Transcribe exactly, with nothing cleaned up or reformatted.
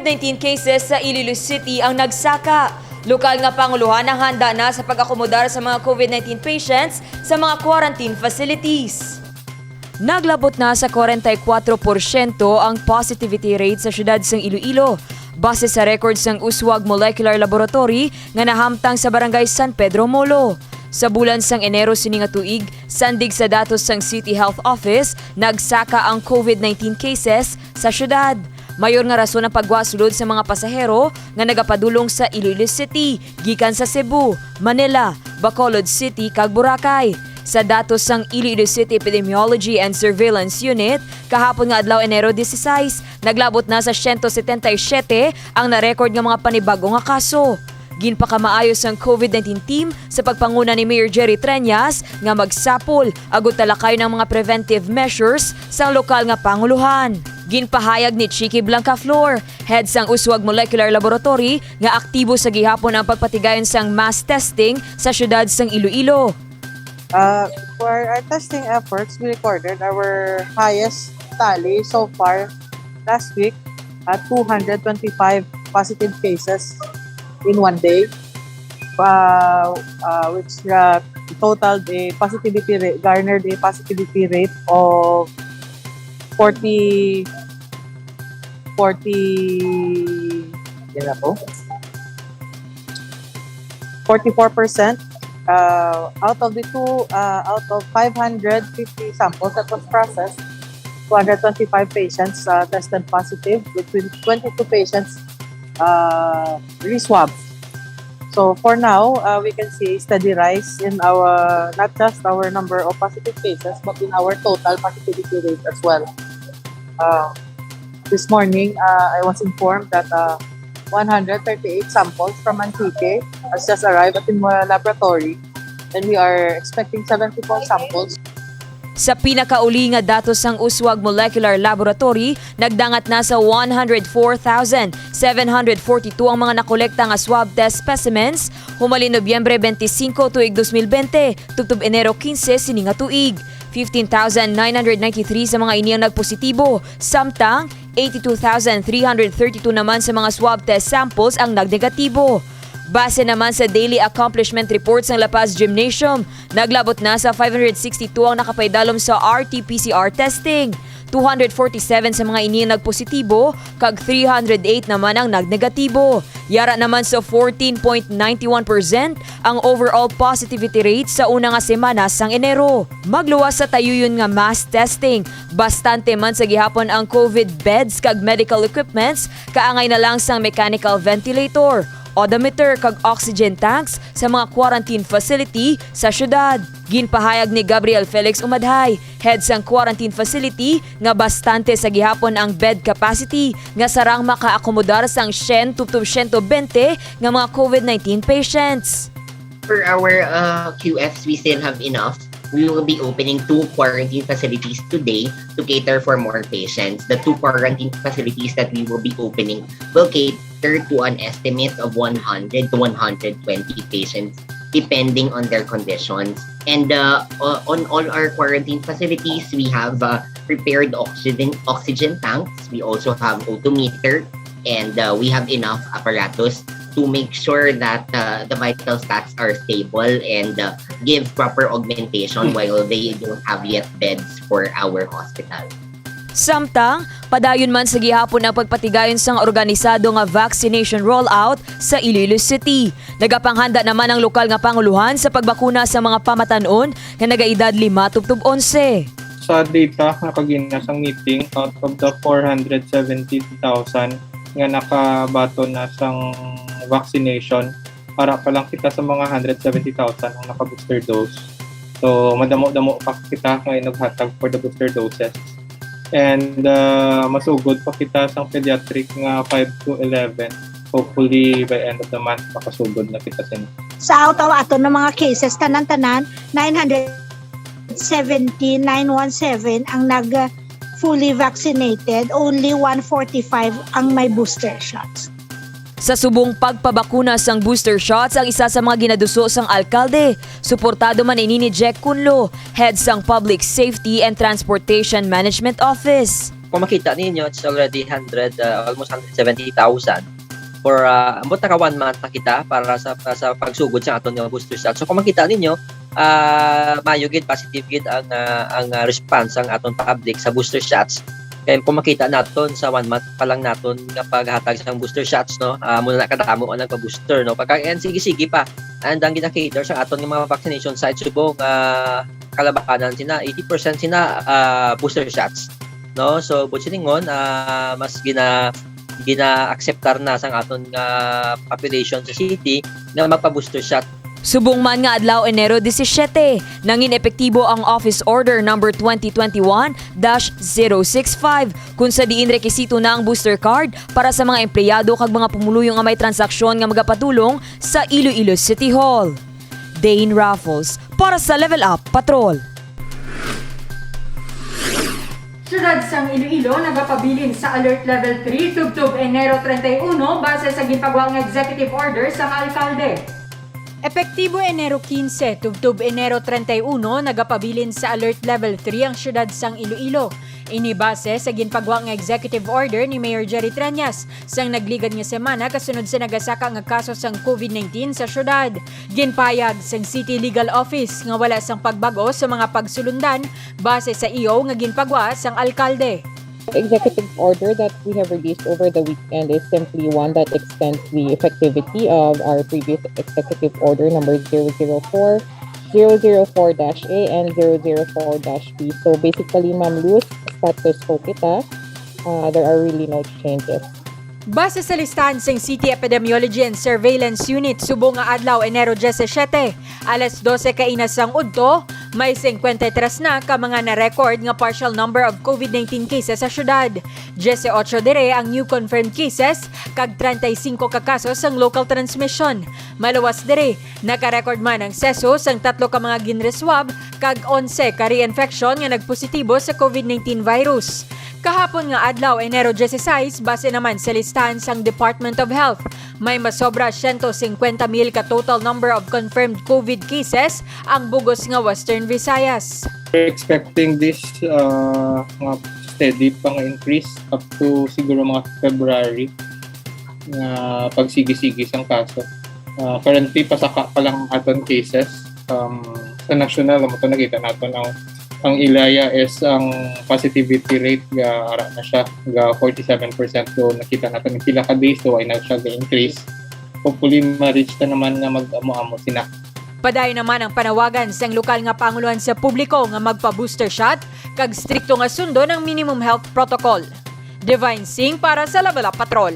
nineteen cases sa Iloilo City ang nagsaka. Lokal nga pangulohan ang handa na sa pag-akomodar sa mga COVID nineteen patients sa mga quarantine facilities. Naglabot na sa kwarenta y kuwatro porsyento ang positivity rate sa siyudad sang Iloilo, base sa record sang Uswag Molecular Laboratory nga nahamtang sa Barangay San Pedro Molo. Sa bulan sang Enero sini nga tuig, sandig sa datos sang City Health Office, nagsaka ang COVID nineteen cases sa siyudad. Mayor nga rason ang pagwa sulod sa mga pasahero nga nagapadulong sa Iloilo City gikan sa Cebu, Manila, Bacolod City, kag Boracay. Sa datos sang Iloilo City Epidemiology and Surveillance Unit, kahapon nga adlaw, Enero dieciséis, naglabot na sa siyento setenta y siyete ang na-record nga mga panibag-o nga kaso. Ginpakamaayo sang COVID nineteen team sa pagpanguna ni Mayor Jerry Treñas nga magsapol agud talakayon ang mga preventive measures sang lokal nga pangulohan. Ginpahayag ni Chicky Blancaflor, head sang Uswag Molecular Laboratory, nga aktibo sa gihapon ang pagpatigayon sang mass testing sa siyudad sang Iloilo. Uh, for our testing efforts, we recorded our highest tally so far last week at two hundred twenty-five positive cases in one day, uh, uh, which uh, totaled a positivity rate, garnered a positivity rate of forty, forty, yan ako, forty-four percent. Uh, out of the two, uh, out of five hundred fifty samples that was processed, two hundred twenty-five patients uh, tested positive, with twenty-two patients uh, re-swab. So for now, uh, we can see a steady rise in our, not just our number of positive cases, but in our total positivity rate as well. Uh, this morning, uh, I was informed that uh, one hundred thirty-eight samples from Antique has just arrived at the laboratory, and we are expecting seventy-four samples. Sa pinakauli nga datos sang Uswag Molecular Laboratory, nagdangat na sa one hundred four thousand seven hundred forty-two ang mga nakolekta nga swab test specimens human Nobyembre twenty-five tuig dos mil bente tubtob Enero quince sini nga tuig. Fifteen thousand nine hundred ninety-three sa mga ini ang nagpositibo, samtang eighty-two thousand three hundred thirty-two naman sa mga swab test samples ang nagnegatibo. Base naman sa daily accomplishment report sang La Paz Gymnasium, naglabot na sa five hundred sixty-two ang nakapaidalom sa R T P C R testing. Two hundred forty-seven sa mga ini ang nagpositibo, kag three hundred eight naman ang nagnegatibo. Yara naman sa fourteen point nine one percent ang overall positivity rate sa una nga semana sang Enero. Magluwas sa tayuyon nga mass testing, bastante man sa gihapon ang COVID beds kag medical equipments, kaangay na lang sang mechanical ventilator, odometer kag oxygen tanks sa mga quarantine facility sa syudad. Ginpahayag ni Gabriel Felix Umadhay, head sang quarantine facility, nga bastante sa gihapon ang bed capacity nga sarang makaakomodar sang syen tubtob siyento bente nga mga COVID nineteen patients. For our uh, Q Fs, we still have enough. We will be opening two quarantine facilities today to cater for more patients. The two quarantine facilities that we will be opening will cater to an estimate of one hundred to one hundred twenty patients, depending on their conditions. And uh, o- on all our quarantine facilities, we have uh, prepared oxygen oxygen tanks. We also have oximeter, and uh, we have enough apparatus to make sure that uh, the vital stats are stable and uh, give proper augmentation while they don't have yet beds for our hospital. Samtang, padayon man sa gihapon ang pagpatigayon sang organisado nga vaccination rollout sa Iloilo City. Nagapanghanda naman ang lokal nga pangulohan sa pagbakuna sa mga pamatan-on nga nagaedad lima tubtob onse. Sa data nga kagina sang meeting, out of the four hundred seventy thousand nga nakabaton na sang vaccination, ara pa lang kita sa mga hundred seventy thousand ang naka-booster dose. So, madamo-damo pa kita nga inughatag for the booster doses. And uh, masugod pa kita sang pediatric nga five to eleven. Hopefully, by end of the month, makasugod na kita sini. Sa out of ato ng mga cases, tanan-tanan, nine hundred seventeen, nine one seven ang nag uh, fully vaccinated, only one forty-five ang may booster shots. Sa subong pagpabakuna sang booster shots ang isa sa mga ginaduso sang alkalde. Suportado man ini ni Jack Cunlo, head sang Public Safety and Transportation Management Office. Kung makita ninyo, it's already hundred, uh, almost hundred seventy thousand. For, uh, ambot naka one month na kita para sa, sa pagsugod sa aton nga booster shot. So, kung makita ninyo, uh, mayo gid, positive gid ang, uh, ang, uh, response sang aton public sa booster shots. Kay kung makita naton sa one month pa lang naton nga paghatag sang booster shots, no, uh, muna na kadamo ang nagpa-booster, no. Pagka, and sige-sige pa, and ang gina-cater sa aton nga mga vaccination sites subong, uh, kalabanan sina eighty percent sina, uh, booster shots, no. So, buot silingon, uh, mas gina gina-acceptar na sang aton nga population sa city nga magpa-booster shot. Subong man nga adlaw, Enero disisiete, nangin epektibo ang Office Order Number twenty twenty-one dash zero six five, kun sa diin rekisito na ang booster card para sa mga empleyado kag mga pumuluyo nga may transaksyon nga magapadulong sa Iloilo City Hall. Dane Raffles para sa Level Up Patrol. Siyudad sang Iloilo nagapabilin sa Alert Level three tubtob Enero treinta y uno base sa ginpagwa nga executive order sang alkalde. Epektibo Enero quince tubtob Enero treinta y uno nagapabilin sa Alert Level three ang siyudad sang Iloilo. Ini base sa ginpagwa nga executive order ni Mayor Jerry Treñas sang nagligad nga semana kasunod sa nagasaka nga kaso sang COVID nineteen sa siyudad. Ginpayag sang City Legal Office nga wala sang pagbag-o sa mga pagsulundan base sa iyo nga ginpagwa sang alkalde. The executive order that we have released over the weekend is simply one that extends the effectivity of our previous executive order number zero zero four, zero zero four dash A, and zero zero four dash B. So basically, Ma'am Luz, status quo kita. Uh, there are really no changes. Base sa listahan sang City Epidemiology and Surveillance Unit, subong nga adlaw, Enero disisiete, alas dose kaina sang udto, may cincuenta y tres na ka mga na-record nga partial number of COVID nineteen cases sa syudad. Dieciocho diri ang new confirmed cases, kag treinta y cinco ka kaso sang local transmission. Maluwas diri, naka-record man ang CESU sang tatlo ka mga ginreswab kag onse ka reinfection nga nagpositibo sa COVID nineteen virus. Kahapon nga adlaw, Enero disisais, base naman sa listahan sang Department of Health, may masobra siyento singkwenta mil ka total number of confirmed COVID cases ang bug-os nga Western Visayas. We're expecting this, uh, nga steady pa nga increase up to siguro mga February nga pagsigi-sigi sang kaso. Uh, currently, pasaka pa lang aton cases. Um, sa national, amo to nakita naton ang, ang Ilaya is ang positivity rate ga ara na siya, ga forty-seven percent. So, nakita naton ang pila ka days, so ay na siya ga-increase. Hopefully, ma-reach ta naman nga mag-amo-amo sina. Padayon naman ang panawagan sang lokal nga pangulohan sa publiko nga magpa-booster shot kag strikto nga sundon ang minimum health protocol. Divine Singh para sa Level Up Patrol.